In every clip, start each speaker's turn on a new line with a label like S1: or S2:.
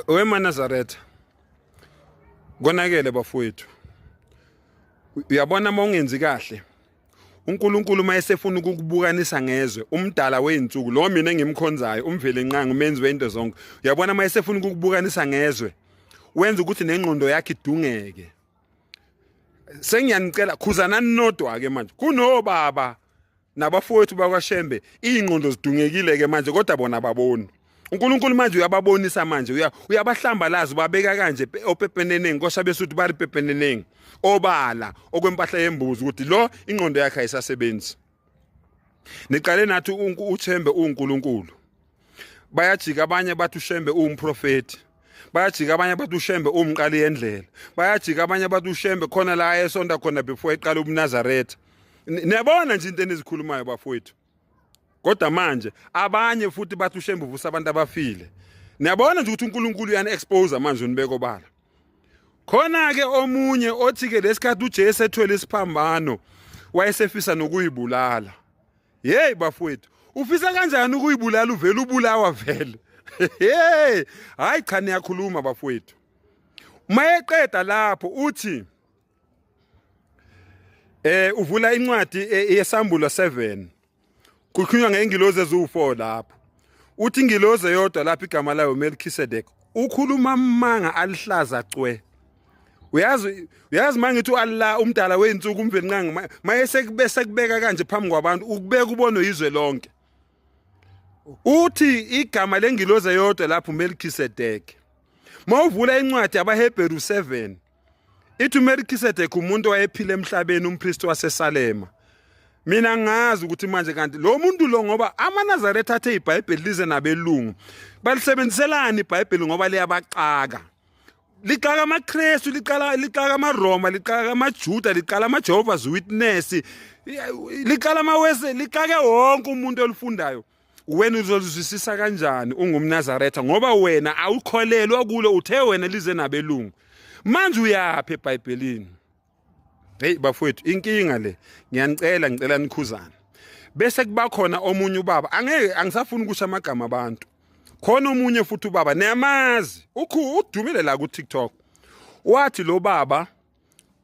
S1: WemaNazaretha, konakele bafowethu. Uyabona, uma ungenzi kahle, uNkulunkulu uma esefuna ukukubukanisa ngezwe, umdala wey'nsuku lo mina engimkhonzayo, umvele nqangi, umenzi wento zonke, uyabona, uma esefuna ukukubukanisa ngezwe, wenza ukuthi nengqondo yakhe idungeke. Sengiyanicela, khuzanani nodwa-ke manje. Kunobaba nabafowethu bakwaShembe, iy'ngqondo zidungekile-ke manje, kodwa bona baboni. UNkulunkulu manje uyababonisa manje, uyabahlambalaza, ubabeka kanje opepeneneng, kosha besuthi bari pepeneneng, obala okwempahla yembuzi, ukuthi lo ingqondo yakhe ayisasebenzi. Niqale nathi uThembe uNkulunkulu, bayajika abanye bathi uShembe uwumprofeti, bayajika abanye bathi uShembe uwumqali yendlela, bayajika abanye bathi uShembe khona la ayesonta khona before eqala ubuNazaretha. Niyabona nje into enizikhulumayo, bafowethu. Kodwa manje abanye futhi bathi uShembe uvusa abantu abafile. Niyabona nje ukuthi uNkulunkulu uyani expose manje, unibeko bala. Khona ke omunye othi ke lesikhathi uJesu ethwele isiphambano wayesefisa nokuyibulala. Hey bafowethu, ufisa kanjani ukuyibulala uvela ubulawa vele? Hey, hayi cha, niyakhuluma bafowethu. Mayeqeda lapho uthi uvula incwadi yesambulo 7, kukhulunywa ngengilozi eziwu4 lapho. Uthi ingilozi eyodwa lapho igama layo Melchizedek. Ukhuluma amanga alihlaza cwe. Uyazi mangithi uAllah umdala weinsuku, umvelinqangi, maye sekubese kubeka kanje phambi kwabantu, ukubeka ubonwe izwe lonke. Uthi igama lengilozi eyodwa lapho Melchizedek. Mawuvula incwadi abaHebheru 7, ithi uMelkisedek umuntu owayephila emhlabeni, umpristi waseSalema. Mina ngazi ukuthi manje kanti lo muntu lo, ngoba amaNazaretha athe iBhayibheli lize nabelungu, balisebenziselani iBhayibheli? Ngoba liyabaxaka, lixaka amaKristu, liqala lixaka amaRoma, lixaka amaJuda, liqala amaJehovah's Witness, liqala amawese, lixake wonke umuntu olifundayo. Wena uzolizwisisa kanjani ungumNazaretha, ngoba wena awukholelwa kulo? Uthe wena lize nabelungu, manje uyaphi eBhayibhelini? Hey bafowethu, inkinga le. Ngiyanicela, ngicela nikhuzane. Bese kuba khona omunye ubaba, angeke, angisafuni ukusho amagama abantu. Khona omunye futhi ubaba, niyamazi, ukhu udumile la ku TikTok. Wathi lo baba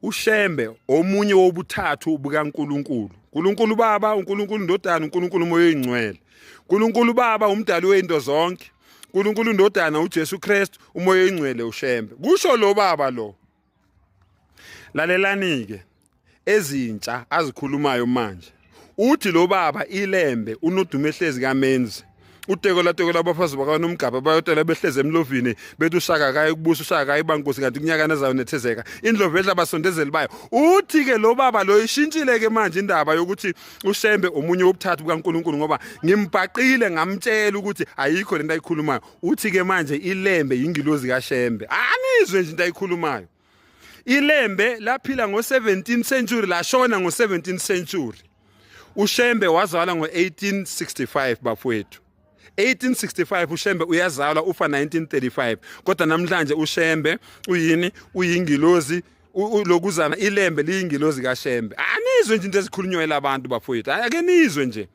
S1: uShembe omunye wobuthathu bukaNkuluNkulu. uNkulunkulu Baba, uNkulunkulu Ndodana, uNkulunkulu Moya Oyingcwele. uNkulunkulu Baba umdali wezinto zonke. uNkulunkulu Ndodana uJesu Kristu, uMoya Oyingcwele uShembe. Kusho lo baba lo. Lalelani ke ezintsha azikhulumayo manje. Uthi lo baba ilembe unodume ehlezi kaMenzi. Uteko lateko labafazi bakaNomgaba bayotela behleze emlovini, bethi uShaka kaye kubusa, uShaka kaye bankosi, kanti kunyakana zayo nethezeka indlovu edla basondezeli bayo. Uthi ke lo baba lo ishintshile ke manje indaba yokuthi uShembe omunye wobuthathu bukaNkuluNkulu, ngoba ngimbhaqile ngamtshela ukuthi ayikho lento ayikhulumayo. Uthi ke manje ilembe yingilozi kaShembe. Anizwe nje into ayikhulumayo. Ilembe laphila ngo-17th century, lashona ngo-17th century. UShembe wazalwa ngo-1865, bafowethu. 1865 uShembe uyazalwa, ufa 1935. Kodwa namhlanje uShembe uyini? Uyingilozi lokuzana, ilembe liyingilozi kaShembe. Anizwe nje into ezikhulunywa labantu, bafowethu. Ake nizwe nje,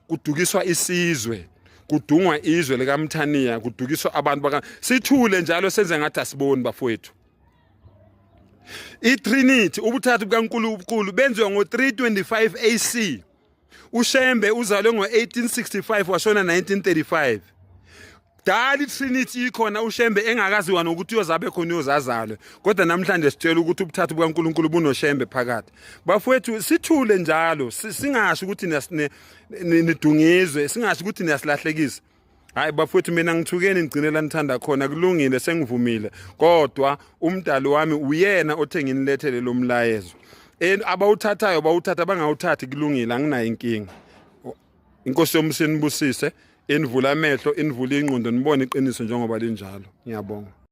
S1: kudukiswa isizwe, kudungwa izwe likaMthaniya, kudukiswa abantu baka. Sithule njalo, senze ngathi asiboni, bafowethu. ITrinity, ubuthathu bukaNkulunkulu, benziwa ngo-325 AC. UShembe uzalwe ngo-1865, washona 1935. Dala iTrinity ikhona, uShembe engakaziwa nokuthi uyozabe khona, uyozazalwe. Kodwa namhlanje sitshela ukuthi ubuthathu bukaNkulunkulu bunoShembe phakathi. Bafowethu, sithule njalo, singasho ukuthi nidungizwe, singasho ukuthi niyasilahlekisa. Hayi bafowethu, mina ngithukeni, ngigcine la nithanda khona, kulungile, sengivumile. Kodwa umdali wami uyena othe nginilethele lo mlayezo. Abawuthathayo bawuthatha, bangawuthathi kulungile, anginayo inkinga. Inkosi yomusa inibusise, inivula amehlo, inivule ingqondo, nibone iqiniso njengoba linjalo. Ngiyabonga.